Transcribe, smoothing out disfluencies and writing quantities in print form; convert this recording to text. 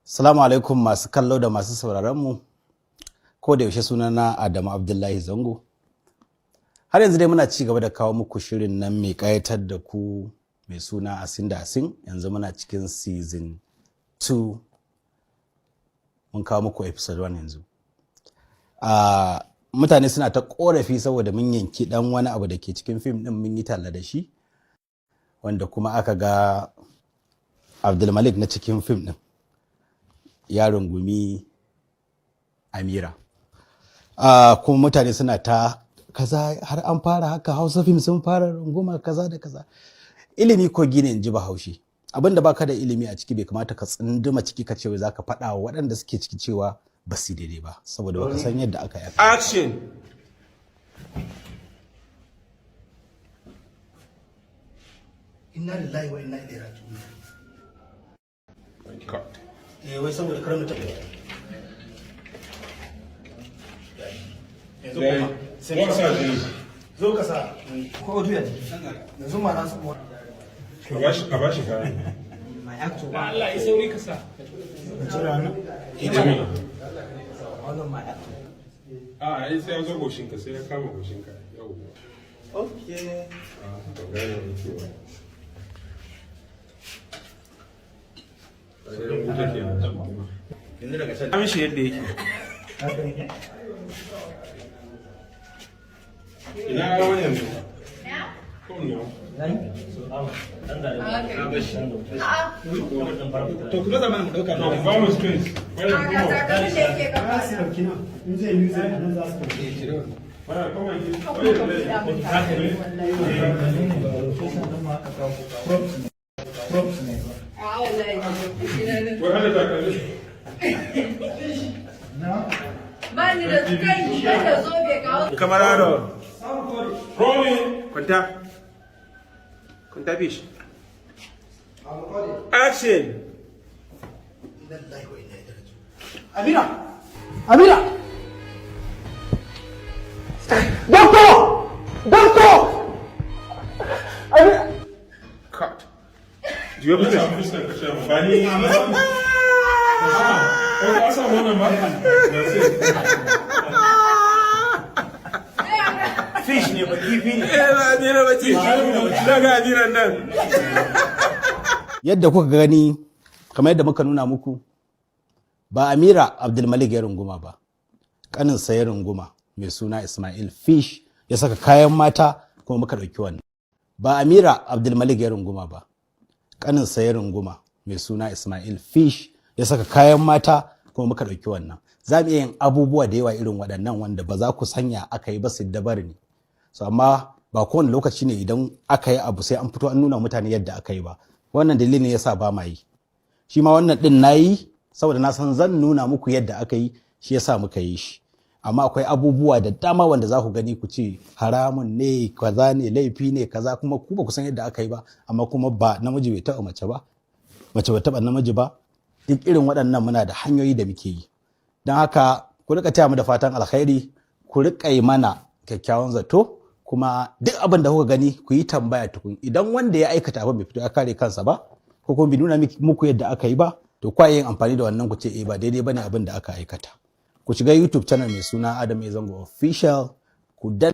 Salamu alaikum masu kallo da masu sauraron mu. Ko da yaushe sunana Adamu Abdullahi Zango. Har yanzu dai muna ci gaba da kawo muku shirin nan mai ƙayatar da ku mai suna Asin da Asin. Yanzu muna cikin season 2. Mun kawo muku episode 1 yanzu. Mutane suna ta korafi saboda mun yanki dan wani abu da ke cikin fim din mun yi talla da shi, wanda kuma aka ga Abdulmalik na cikin fim din ya rungumi Amira. Kuma mutane suna ta kaza, har an fara haka, Hausa fim sun fara runguma kaza da kaza. Ilimi kogi ne, in ji Bahaushe. Abinda baka da ilimi a ciki, bai kamata ka tsunduma ciki ka ce wai zaka faɗa wa waɗanda suke ciki cewa ba su daidai ba, saboda baka san yadda aka yi. Action! Inna lillahi wa inna ilaihi raji'un. Cut. Eh, wai saboda kar mu taɓa yanzu kuma sai One side ne. Zo ka sa ko duya yanzu ma na su. A bashi kayan. Allah ya sauri ka sa. Jami. Wannan my actor. A ai sai ya zo goshinka, sai ya kama goshinka. Yawwa. Okay. Ah, ban gane aiki ba. Sai ya wuce kenan. Yanzu daga can. Mishi yadda yake. Ina wani yanzu? Come now. To, ku zo mana mu dauka. To, ba mu space. Wani kuma. Takalmin da yake kafa. Su dauki nan, in zai yi zai nan za su dauki. Wani kuma yi. Wani A wallahi. Wai hada takalmi. Ba ni da kai da zobe kawo. Camarado. Rolling. Kwanta. Kwanta fish. Action. Inna lillahi wa inna ilaihi raji'un. Amira, Amira! Doctor! Doctor! Amira! Cut. Juya fuskar ka sha ba ni. Ah, ko ka samu wannan ba? That's it. Fish ne ba, kifi ne. Eh, ba Amira ba ce. Daga Amiran nan. Yadda kuka gani, kamar yadda muka nuna muku, ba Amira Abdulmalik ya runguma ba, kaninsa ya runguma mai suna Ismail Fish, ya saka kayan mata kuma muka ɗauki wannan. Ba Amira Abdulmalik ya runguma ba, kaninsa ya runguma mai suna Ismail Fish, ya saka kayan mata kuma muka ɗauki wannan. Za mu iya yin abubuwa da yawa irin waɗannan wanda ba za ku sanya aka yi ba, su dabar ne. So amma ba kowane lokaci ne idan aka yi abu sai an fito an nuna mutane yadda aka yi ba. Wannan dalilin yasa ba ma yi. Shi ma wannan din na yi saboda na san zan nuna muku yadda aka yi, shi yasa muka yi shi. Amma akwai abubuwa da dama wanda za ku gani ku ce haramun ne, kaza ne, laifi ne, kaza, kuma ku ba ku san yadda aka yi ba. Amma kuma ba namiji bai taɓa mace ba, mace ba taɓa namiji ba. Duk irin waɗannan muna da hanyoyi da muke yi. Don haka ku rika taya mu da fatan alkhairi, ku rika yi mana kyakkyawan zato, kuma duk abin da kuka gani ku yi tambaya tukun. Idan wanda ya aikata abin bai fito ya kare kansa ba, ko kuma bai nuna muku yadda aka yi ba, to kwa yin amfani da wannan ku ce eh, ba daidai bane abin da aka aikata. Ku shiga YouTube channel mai suna Adam A Zango Official, ku danna